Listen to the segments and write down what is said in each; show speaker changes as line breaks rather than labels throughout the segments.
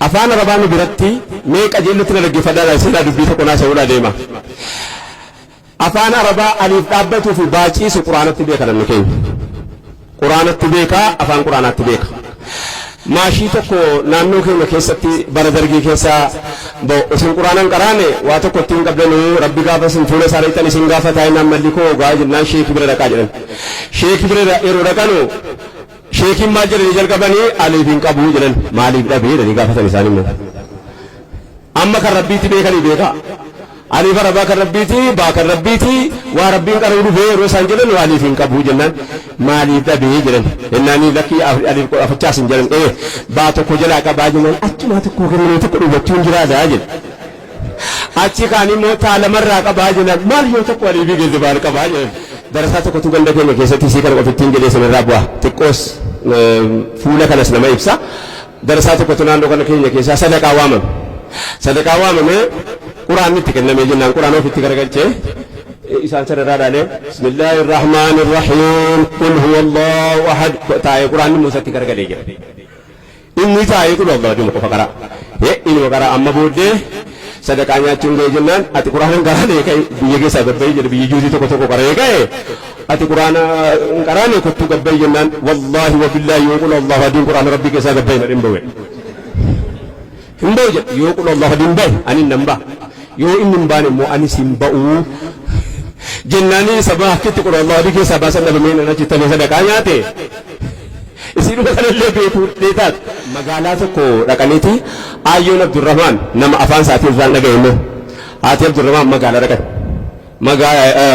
Afaan Arabaa nu biratti mee qajeellotti na dhaggeeffadhaa seenaa dubbii tokko naa sa'uudhaa deema. Afaan Arabaa aliif dhaabbatuu fi baaciisu Quraanatti beeka namni keenya. Quraanatti beeka, afaan Quraanaatti beeka. Maashii tokko naannoo keenya keessatti bara Dargii keessa isin Quraana hin qaraane, waa tokko ittiin qabdanuu, Rabbi gaafa isin fuula isaa dhaqxan isin gaafataa jennaan, malli koo gaa jennaan sheekii bira dhaqaa jedhan. Sheekii bira yeroo dhaqanu sheekiin maal jedhanii jalqabanii? Aliif hin qabu jedhan. Maaliif dhabee jedhanii gaafatan isaan immoo. Amma kan Rabbiitti beekanii beekaa. Aliif Arabaa kan Rabbiiti, baa kan Rabbiiti, waa Rabbiin qaruu dhufee yeroo isaan jedhan aliif hin qabu jennaan, maaliif dhabee jedhan. Jennaanii lakkii, aliif afachaas hin jedhan, ee baa tokko jalaa qabaa jennaan, achumaa tokko kennee tokko dhugachuun jiraataa jedhe. Achi kaan immoo taalamarraa qabaa jennaan, maal yoo tokko aliifii geesse maal qabaa jedhan. Darasaa tokkotu ganda keenya keessatti isii kana qofittiin jedhee sanirraa bu'a. Xiqqoos fuula kanas nama ibsa. Darasaa tokkotu naannoo kana keenya keessaa sadaqaa waamame. Sadaqaa waamamee Quraanni itti kennamee jennaan Quraana ofitti garagalchee isaan sanarraa dhaalee Bismillaahi Rahmaani Rahiim Qul huwa Allahu ahad taa'ee Quraanni immoo isatti garagalee jira. Inni taa'ee qul Allahu ahad qofa qara. Inuma qara. Amma booddee sadaqaa nyaachuun ga'e jennaan, ati Quraana hin qaraane, ka'e biyya keessaa gabba'i jedhe. Biyyi juuzii tokko tokko qara'ee ka'e, ati Quraana hin qaraane, kottuu gabba'i jennaan, wallaahi wa billaahi yoo qul Allahu ahadiin Quraana Rabbii keessaa gabba'i malee hin ba'u. Hin ba'u jedhe. Yoo qul Allahu ahadiin ba'e ani nan ba'a. Yoo inni hin baane immoo anis hin ba'u. Jennaanii sabaa akkitti qul Allahu ahadii keessaa baasan dhabamee nan achitti hafee sadaqaa nyaate. Isiinuma kanallee beekuu taatu. Magaalaa tokko dhaqaniiti Aayyoon Abdurrahmaan nama afaan isaatiin irraan dhaga'e immoo haati Abdurrahmaan magaalaa dhaqan.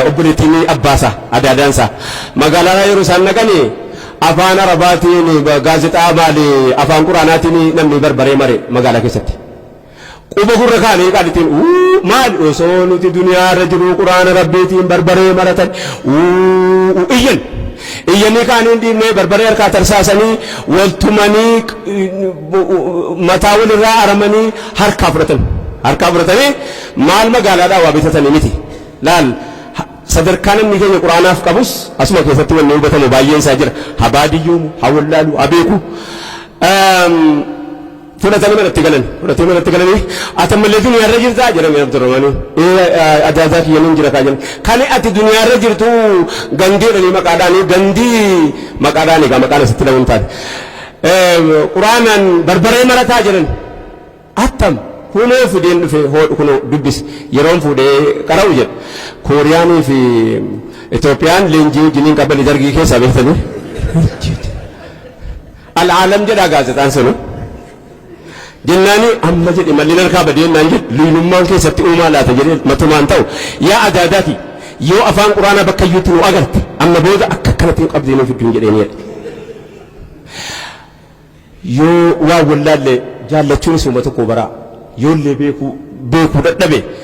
Obboleettiin abbaasaa adaadaansaa magaalaa yeroo isaan dhaqanii afaan Arabaatiin gaazexaa maali afaan Quraanaatiin namni barbaree mare magaalaa keessatti. Quba gurra kaanii qaalitiin maal osoo nuti duniyaa irra jiru Quraana Rabbiitiin barbaree maratan iyyan. Iyyanii kaanii hin dhiibnee barbaree harkaa tarsaasanii waltumanii mataa walirraa aramanii harkaa fudhatan. Harkaa fudhatanii maal magaalaadhaa waa bitatanii miti. Laal, sadarkaa namni keenya Quraanaaf qabus asuma keessatti wanni hubatamu baay'een isaa jira. Haa baadiyyoomu, haa wallaalu, haa beeku. Fudhatanii manatti galan. Fudhatanii manatti galanii, ati ammallee duniyaarra jirtaa jedhanii Abdurrahmaanii. Ee, adaadaa kiyya nin jira kaa jedhan. Kan ati duniyaarra jirtu gandii jedhanii maqaadhaanii, gandii maqaadhaan egaa maqaan asitti dhahuun taate. Quraanaan barbaree marataa jedhan. Attam kunoo fideen dhufe, hoodhu kunoo dubbisi yeroon fuudhee qara'u jedha. Kooriyaanii fi Itoophiyaan leenjii wajjiniin qabanii Dargii keessaa beektanii. Al'aalam jedhaa gaazexaan sunu. Jennaani amma jedhe malli harkaa badee naan jedhe, luynummaan keessatti uumaa laata jedhee matumaan ta'u, yaa adaadaati, yoo afaan Quraanaa bakka iyyuutti nu agarte amma booda akka akkanatti nu qabdee nu fidduun jedhee ni jedhe. Yoo waan wallaalle jaallachuunis uuma tokko baraa yoollee beekuu beekuu dadhabe.